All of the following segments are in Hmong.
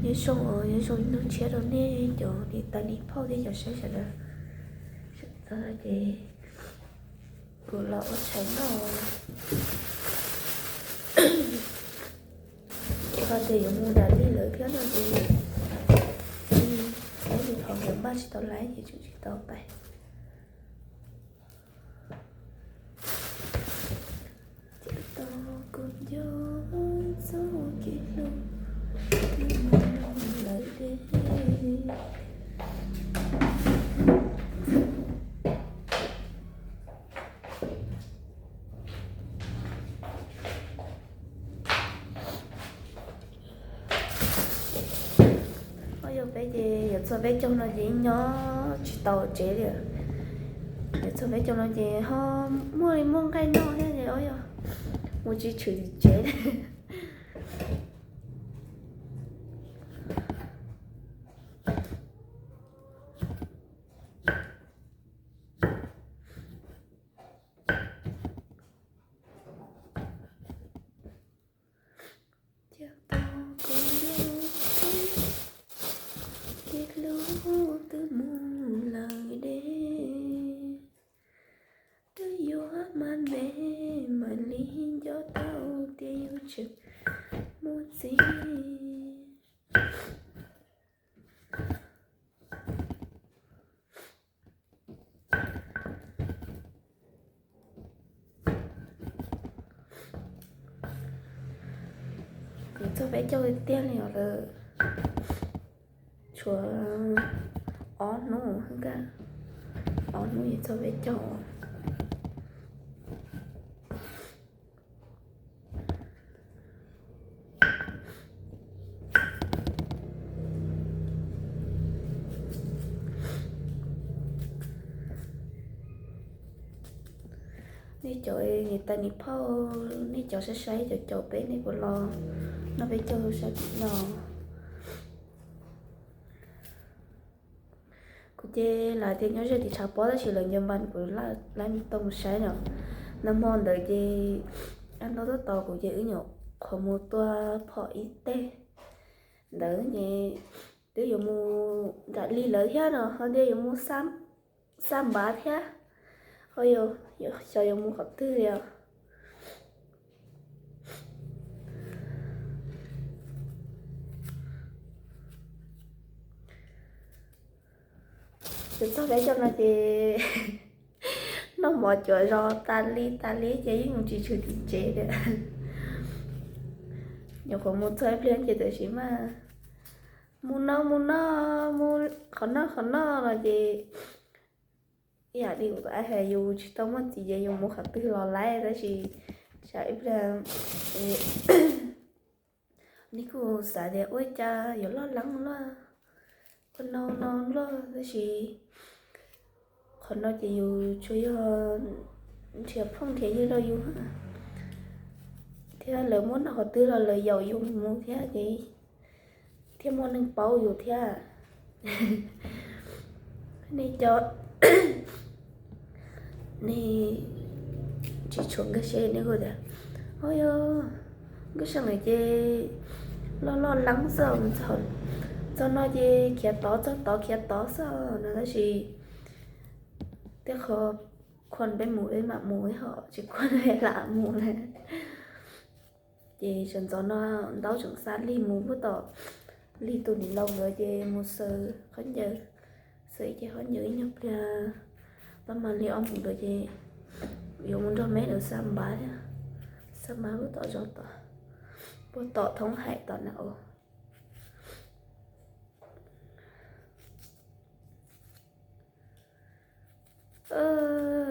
Nyob zoo, nyob zoo ib hnub tshiab rau nej cov niam tais niam phauj thiab cov saib sawv daws. Ces kuv los ua tshais noj, ho tias yuav mus nram lig lawm thiab no ces, ib ntsis hauv nkawd npaj tsis tau lawm ces tseem tsis tau pais. Ces tau kuv nco txoj kev hlub twb mus lawm deb. Ho yog peb ces yuav txog peb caug no ces nyob tsis tau tsev li. Yuav txog peb caug no ces ho muaj li muaj nqaij noj thiab ces yog mus tsis tshwm tim tsev. Ces tau kuv nco txoj kev hlub twb mus lawm deb. Twb yuav mas me mam li nco tau tias yus tseem muaj txiv. Kuv txog peb caug tiag li os lawm. Tshuav ob hnub, ob hnub es txog peb caug. Nej cov niam tais niam phauj, nej cov saib saib cov caum peb, nej puas los noj peb caug sab tim no? Kuv ces lawv tias nyob ze tim tshav pob tab sis lawv nco npas kuv laj mus tau mus saib no. Nag hmo ntawd ces ntaub tab tom kuv ces wb nyuam qhuav mus tua phom ib teg ntawd ces twb yuav mus nram lig lawv thiab no ho tias yuav mus Xab Npav thiab, ho xyov yuav mus qhov twg li os. Ces txog peb caug no ces noj mov cuav zos tas li tas li ces yeej mus tsis tshwm tim tsev li. Nyuam qhuav mus txog ib pliag ces tam sim mas mus no mus no, mus qhov no qhov no no ces ib yam li kuv hais, yus tsis tau muaj txiv ces yus mus qhov twg los laib, tab sis tsam ib pliag nej kuj xav tias ua cas yuav loj leeb luaj, ua no no luaj, tab sis qhov no ces yus tsuas yog nrhiav phooj nrhiav ywg rau yus thiab lawv muab noj qhov twg los lawv yaum yus mus thiab ces thiab muaj neeg paub yus thiab. Nej cov, nej tsis tshua nkag siab nej kuj tias, o yog Nkauj Seej lawm ces loj loj leeb xwb, txog no ces khiav tod txog tod khiav tod xwb no, tab sis tej qho khuam peb mus peb mam mus, ho tsis khuam peb lam mus na. Ces sawv ntxov no ntaub tseem xa lig mus puag tom lig tus niam laus nkawd ces mus xaws khaub ncaws, xaws ib ce khaub ncaws ib nyuag pliag, pab mas li ob moos ntawd ces yuav mus nrog me ntawd xa npav thiab, xa npav puag tom zos tod, puag tom thoob haim tom na.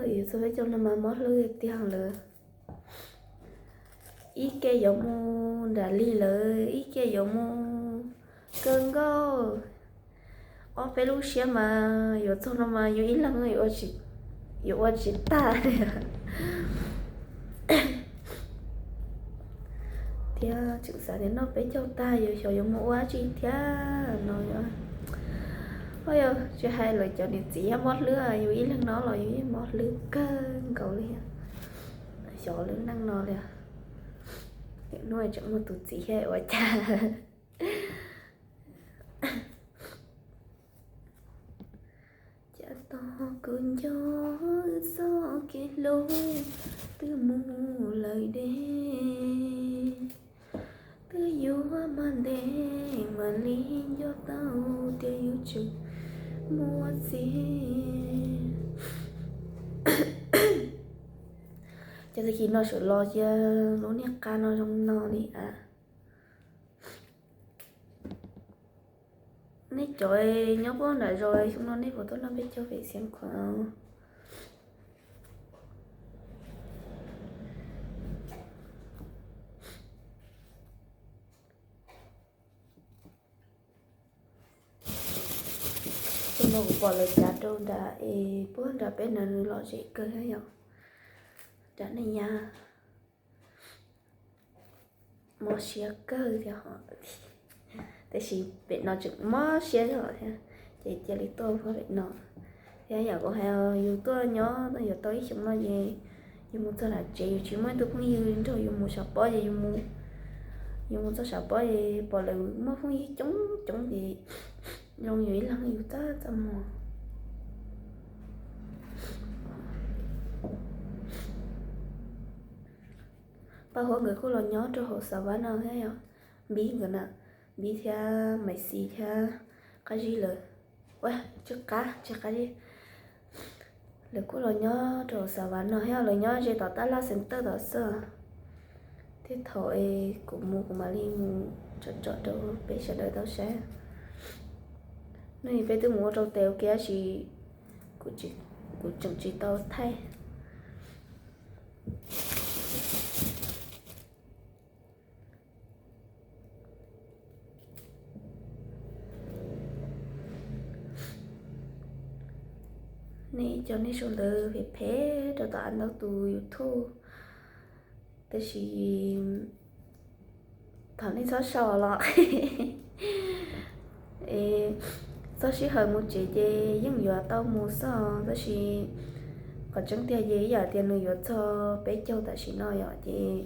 Yuav txog peb caug no mas mob hlwb tiag lawm. Ib ke yuav mus nram lig lawm, ib ke yuav mus kawg nkaus. Ob peb lub siab mas yuav txog no mas yus ib leeg yuav ua tsis tag li. Thiab tseem xav tias noj peb caug tag yus xyov yuav mus ua dab tsi thiab no. Yog tsis hais lawv cov niam txiv mob hlwb, yus ib leeg no los yus yeej mob hlwb kawg nkaus li. Xyov lub neej no li, hnub tseem muaj tus txiv thiab ua cas. Tus nco wb txoj kev hlub twb mus lawm deb, twb yuav mag ntev mam li nco tau tias yus tseem muaj txiag. Ces tag kis no sawv los cia lub niag qab no zoo no li a. Nej cov nyob puag nram zos xyoo no nej puas tuaj noj peb caug pem Xiav Khuam? Xyoo no kuv pom lawv cav rau nram es puag nram peb na nws lom zem kawg thiab yom. Nram nej nyab mob siab kawg thiab ho, tiam sis pem no tseem mob siab zog thiab, ces cia li tuaj puag pem no. Thiab yam kuv hais, yus tuaj nyob no yuav tau ib xyoos no ces yus mus txog nram tsev yus tsis muaj ib tug phooj ywg nrog yus mus sam pob ces yus mus txog sam pob ces pom lawv muaj phooj ywg coob coob ces zoo yus ib leeg yus txaj txaj muag. Paj Huab nkawd kuj los nyob rau hauv Xav Vas no thiab yom. Npib nkawd na, Npib thiab Maiv Xis thiab Qab Zib lawv, ua, tsis Qab, tsis Qab Zib, lawv kuj los nyob rau hauv Xav Vas no thiab, lawv nyob ze tom Tab Laj Center tom xwb. Thiab thaum es kuv mus kuv mam li mus tsom tsom rau peb sawv daws tau saib. No peb twb mus ua rau tes ua ke tab sis kuv tseem tsis tau thaij. Nej cov nej sau ntawv phem phem rau tom av ntau tus YouTube, tab sis thaum nej txhob sau los txog sij hawm mus tsev ces yeej yuav tau mus xwb, tab sis qhov tseeb tiag ces ib yam tias nws yuav txog peb caug tam sim no yom, ces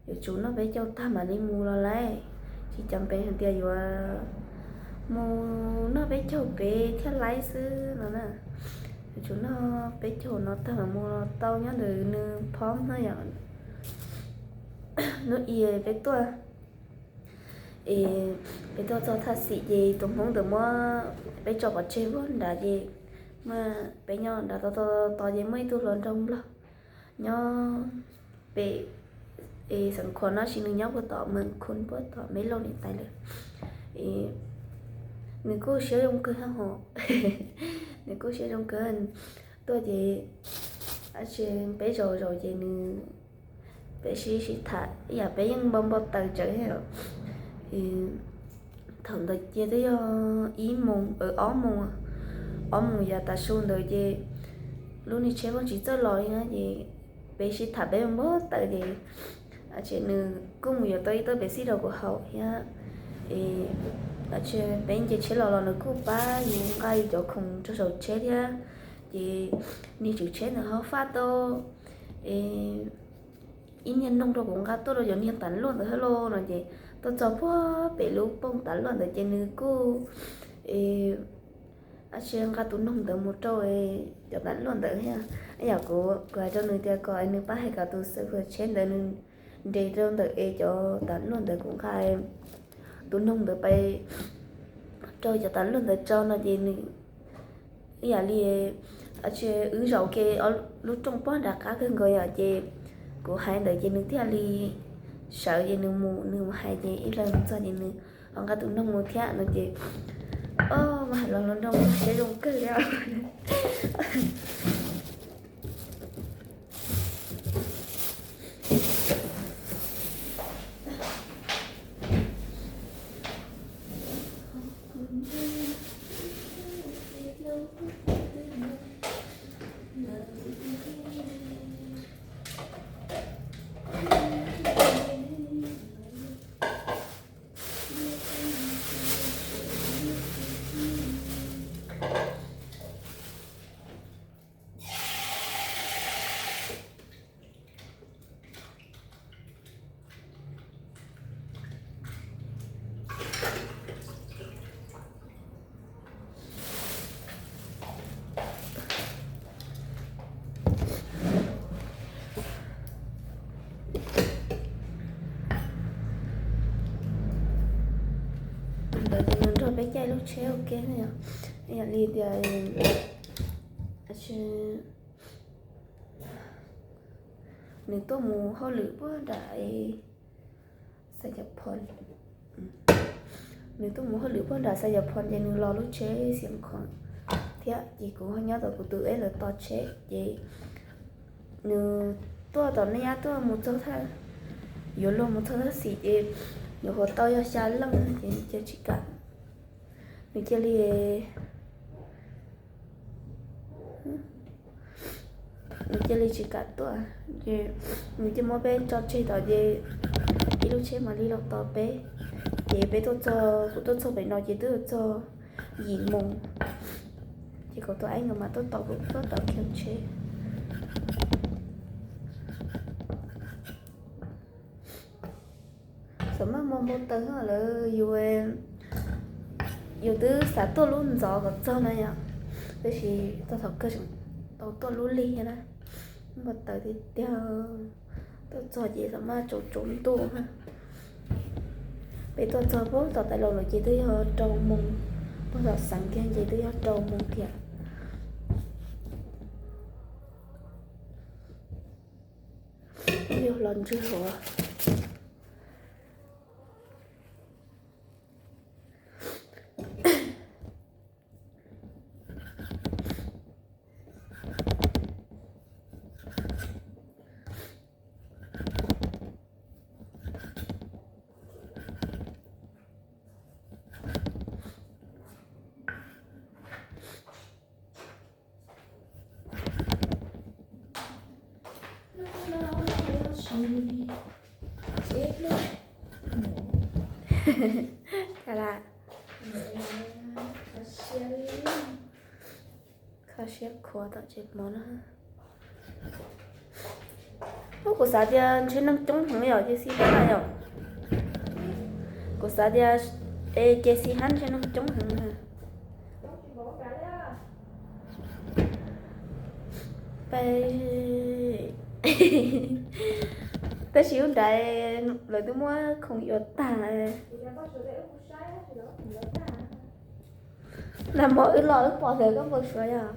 yuav tsum noj peb caug tag mam li mus los lawm. Tsis ceeb peb hais tias yuav mus noj peb caug pem thiaj laib xwb no na. Yuav tsum noj peb caug no tag mam mus los tau nyob ntawm nws phom no yom. Hnub i peb tuaj, es peb tuaj txog Thaj Xim ces tus Hmoob ntawd muab peb tso pov tseg puag nrad ces muaj peb nyob nrad tos tos tos ces muaj ib tug hluas nraug Nplog nyob pem Xeev Khuam no tab sis nws nyob puag tom Mees Khun puag tom Mes Lauj niam tais lawm. Nws kuj siab zoo kawg thiab ho, nws kuj siab zoo kawg. Tuaj ces peb zaum zaum ces nws, peb sib sib tham ib yam peb yeej npau npau taws tsawv thiab. Thaum ntawd ces twb yog ib moos, ob moos, ob moos yav tav su ntawd ces lub niag tsheb pheej tsis txawj los li na ces peb sib tham peb npau taws ces nws kuj mus yuav tau ib tug pev xij rau kuv haus thiab. Peb nce tsheb los los nws kuj pab yus nqa yus cov khoom rau saum tsheb thiab. Ces niag tswv tsheb ntawd ho faj tau ib niag noog rau kuv nqa tuaj rau cov niag tas luaj ntawd thiab lauj no ces tuaj txog puag pem lub pooj tas luaj ntawd ces nws kuj nqa tus noog ntawd mus rau cov tas luaj ntawd thiab. Yam kuv, kuv hais rau nws tias kom nws pab hais kom tus xav fwm tsheb ntawd nws nres rau ntawm es cov tas luaj ntawd kuv nqa tus noog ntawd pais rau cov tas luaj ntawd tso no ces nws ib yam li wb zaum ke lub rooj pob nram qab kawg nkaus yom ces kuv hais ntawd ces nws thiaj li sawv ces nws mus, nws mus hais ces ib leeg mus txog ces nws ho nqa tus noog mus thiab no ces, o, mas hais los hluas nraug siab zoo kawg li. Tus ntawd ces nws nrog peb caij lub tsheb ua ke na yom. Yog li tias nws tuaj mus hauj lwm puag nram Xayas Phos, nws tuaj mus hauj lwm puag nram Xayas Phos ces nws los lub tsheb Xiav Khoom thiab ces kuv ho nyob tom kuv tus ev lawv tos tsheb ces nws tuaj tom nej nyab tuaj mus txog thaj, yuav luag mus txog thaj xis ces nyuam qhuav tau yog xya leej ces nws cia tsis kam, nws cia li nws cia li tsis kam tuaj, ces nws cia muab peb tso tseg tom ces ib lub tsheb mam li los tos peb. Ces peb tuaj txog, kuv tuaj txog pem no ces twb yuav txog yim moos, ces kuv tus ev nkawd mam tuaj tos kuv tuaj tom kiag tsheb. Xam maj muaj npau taws lawm, yus, yus twb xav tuaj lub ntxov kom txog na yom, tab sis txog thaum kawg tseem tau tuaj lub lig thiab na. Npau taws tiag tiag, tuaj txog ces xam maj tsaus tsaus ntuj na. Peb tuaj txog puag tom Tais Laus lawm ces twb yog rau moos, puag tom xeev kiag ces twb yog rau moos thiab. Yog los ntswg hauv. Kho siab khuav tom tsev mov na. Ub, kuv xav tias ntshe neeg coob heev yom, ces xi hab yom. Kuv xav tias, es ces xi hab ntshe neeg coob heev na. Tab sis lub nrad lawv twb muab khoom yuav tag. Nag hmo wb los wb pom lawv koj npau suav yog.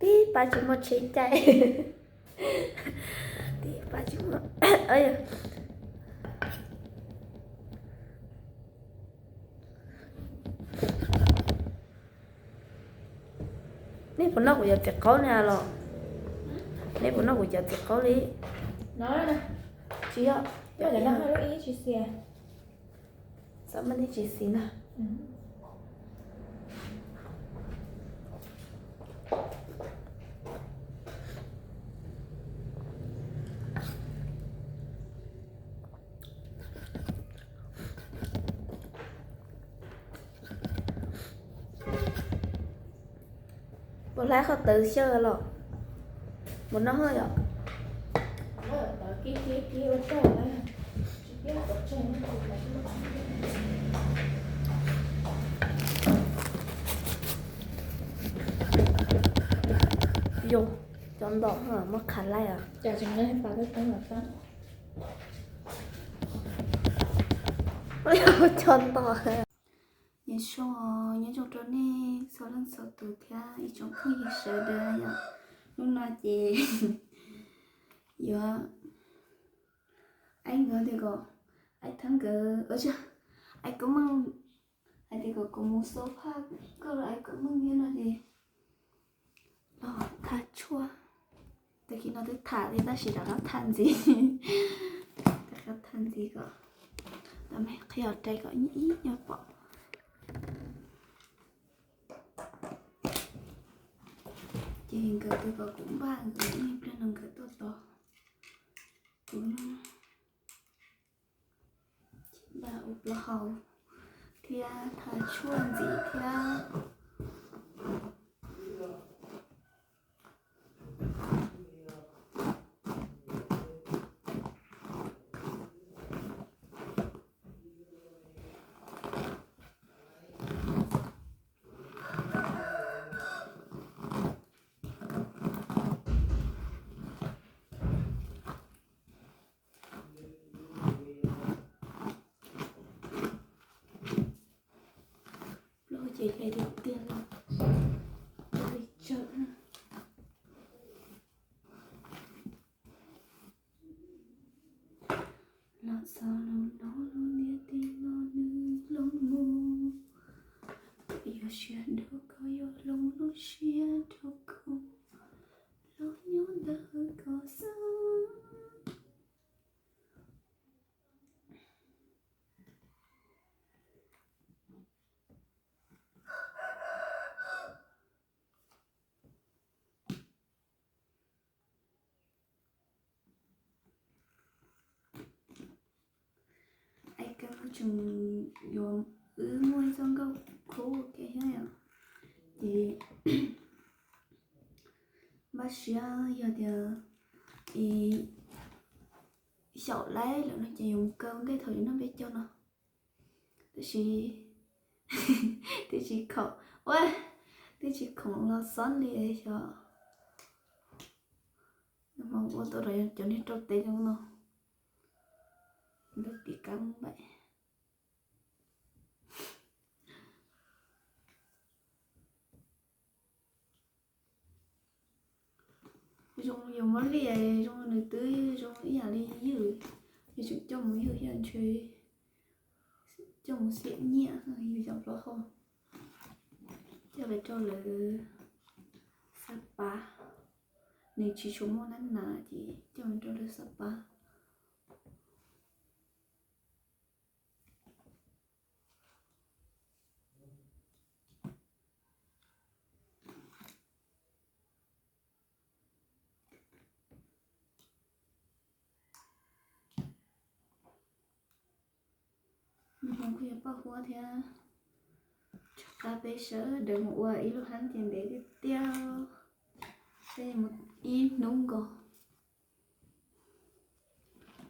Tib pab tsis muaj tsheb caij. Tib pab tsis muaj. Nej puas noj kuv cov txiv qaub na los? Nej puas noj kuv cov txiv qaub li? Tsis yog, yog cov no lub ib tsis xiav. Xav mas nej tsis xis na. Puas hlab qhov tawv xyaw los? Mus noj hoj yom. Yus, cov ntom muab qhav laij os. Cov ntom. Nyob zoo, nyob zoo rau nej txhua leej txhua tus thiab ib tsoom phooj ywg sawv daws yom. Hnub no ces yuav, aib nkawd tias kom, aib Thawb nkawd, ua tsaug, aib Koob Meej hais tias kom kuv mus xauj phaj koj los aib Koob Meej thiab no ces los tham tshuaj. Tag kis no twb tham li tab sis rov qab tham ntxiv. Rov qab tham ntxiv kom, qhia rais kom ib nyuag pom. Ces nkawd twb kom kuv npaj nkawd ib pliag no nkawd tuaj tos kuv. Npaj ua plaub hau thiab tham tshuaj ntxiv thiab. Ces hle tiag tiag los li tsawm. Los txog lub no lub niag tij no nws hloov mus, yuav siab dua koj yuav hloov lub siab rau kuv, los nyob ntawm koj xwb. Es koj tseem yuav, wb muaj ib txoj nkauj khub ua ke thiab yom. Ces npaj siab yog tias xyaum laib lawm no ces yuav mus kaw ntej thaum yuav noj peb caug no. Tab sis twb tsis khoom, ua, twb tsis khoom los xob li xyov. Hmo ua tau rau cov niag rau teb zoo no, lub tim kab npaim. Zoo yus muab liam zoo nws twb zoo ib yam li ywj, yus tseem coj mus ywj thiab ntshe coj mus xiam nyiaj yus cov plaub hau. Coj los rau lawv xab pab, nws tsis tshua muaj nab nas ces coj los rau lawv xab pab. Nws kuj yog paj huab thiab, tsam qab peb sawv daws mus ua ib lub hab ces ntev tiag tiag, peb mus ib hnub nkaus.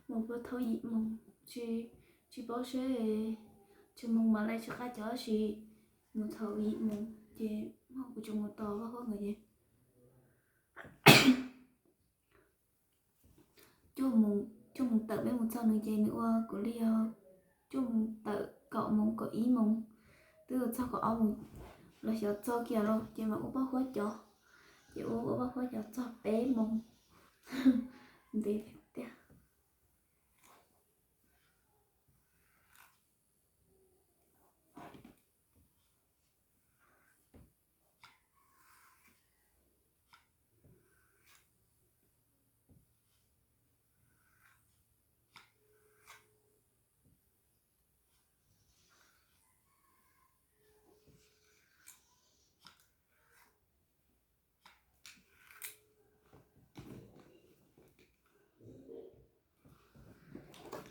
Mus puag thaum yim moos, tsis, tsis paub seb tsis moos mam li tsis qab cov sis mus thaum yim moos ces kuv tseem mus tos vaj huab nkawd ces cuaj moos tawm peb mus txog nws ces nws ua kuv li yog cuaj moos tawm kaum moos kaum ib moos, twb txog kaum ob moos los xyov txog kiag los ces mam ua paj huab cov, ces ua ua paj huab cov txog peb moos. Ntev tiag.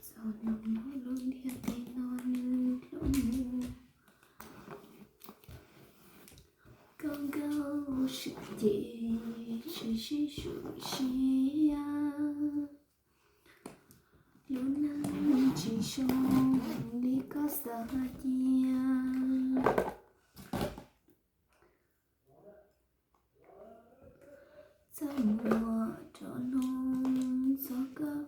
Txog hnub no lub ntiaj teb no nws hloov mus, koj nkauj swm ces tsis sib swm siab, lub neej tsis zoo li koj xav hais tiag. Txaj muag rov hnub txog koj.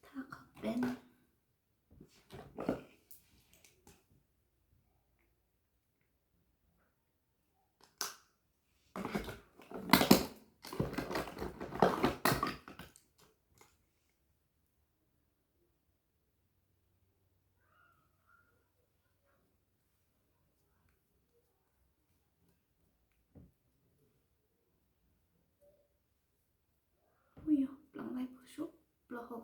Thaj qhov peb. Ub, yog pleev laij puag saum plaub hau.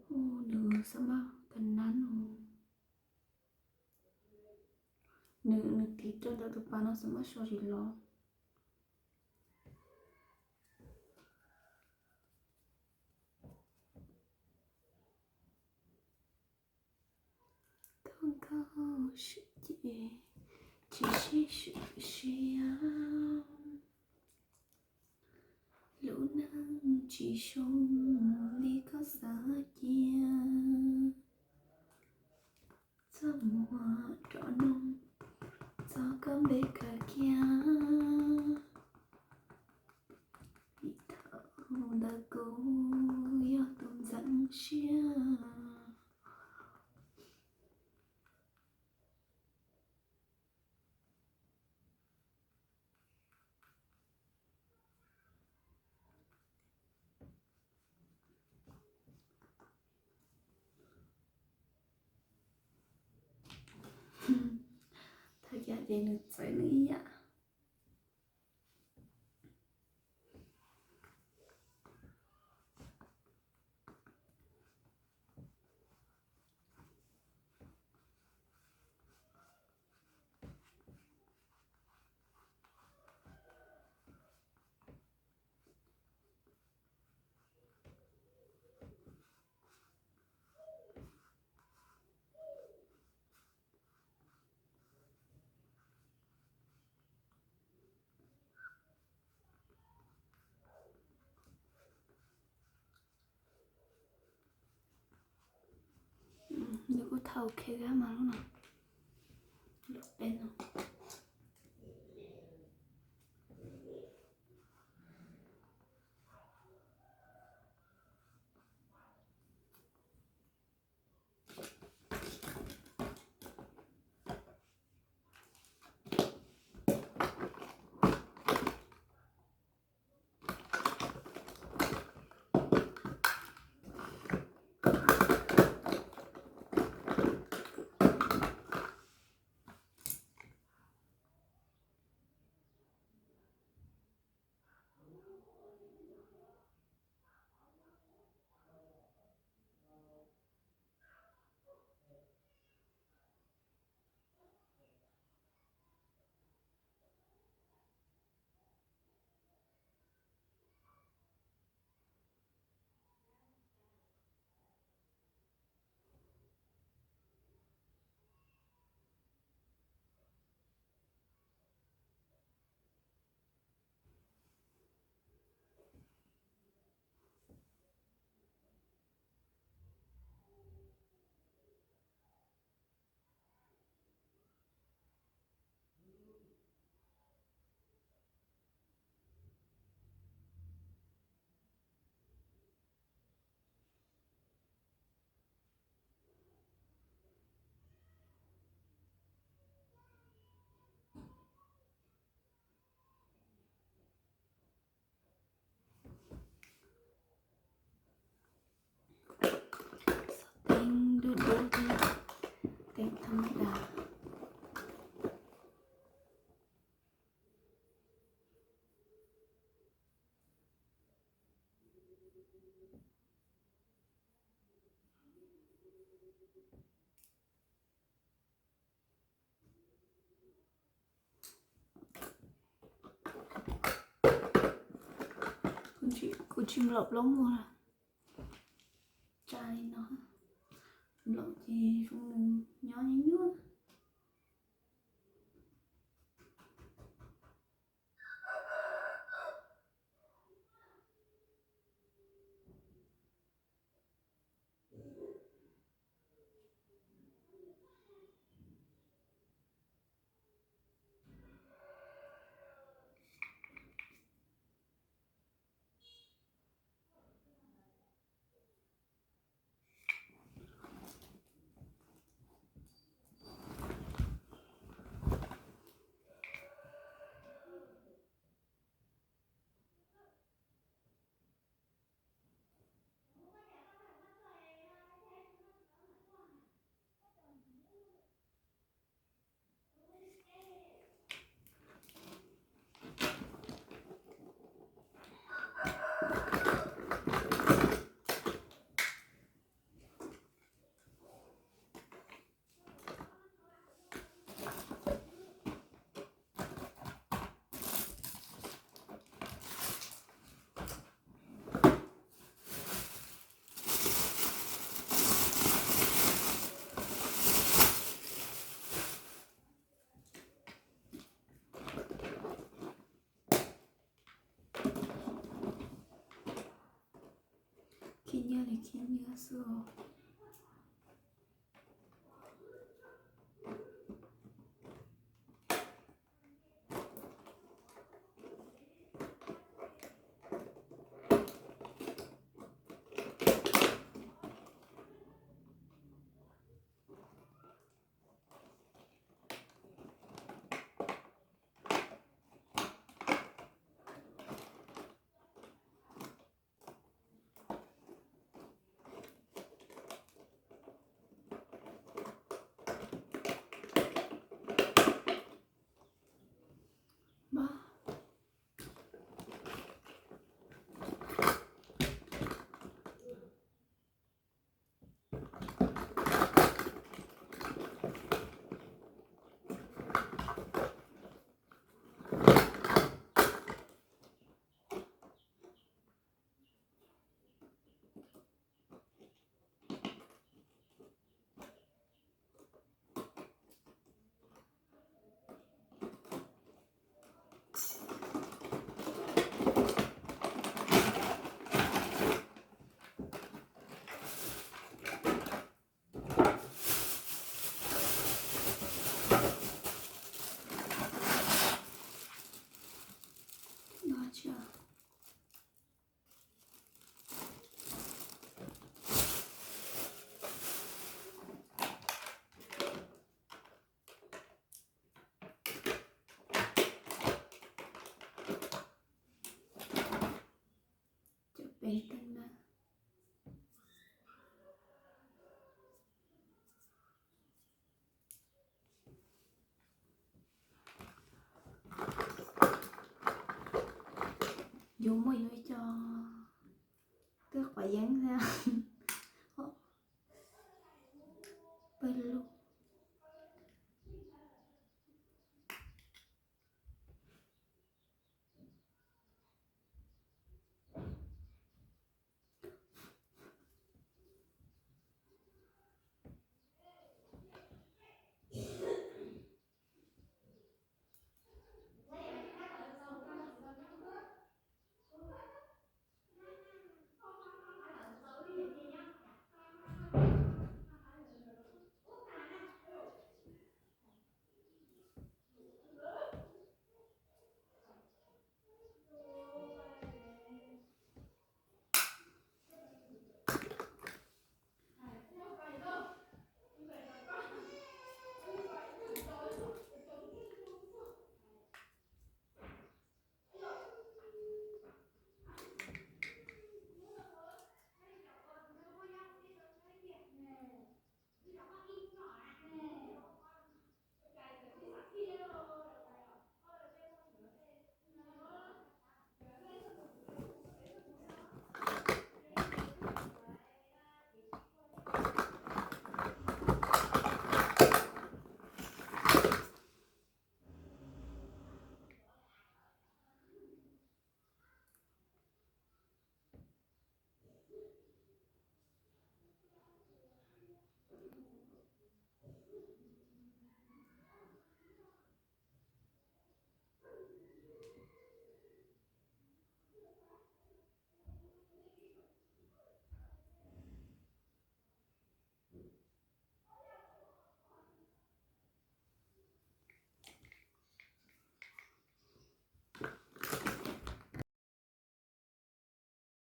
Ub, nws xab mab tag nab no. Nws, nws tiv rau ntawm tus pas no xab mab so zis los. Koj nkauj swm ces tsis sib swm siab. Tus neeg tsis zoo li koj xav cia, txaj muag rov noog txog koj npe kawg kiag. Vim thaum ntawd kuv yog tus ntxeev siab. Thov caw ces nws txawv nws ib yam. Nws kuj thaij ok kab mas lub no, lub peb no. Xov teeb dub dub thiab, teeb thaj ma das. Kuv tsis nplaum plaub muag lawm, tsa li no, nplaum ces zoo nws nyob nyuaj nyuaj. Khib nyiab li khib nyiab xwb. Cov peb teev na. Yus muaj yus ib co twb quav yeeb thiab. Pawg lug.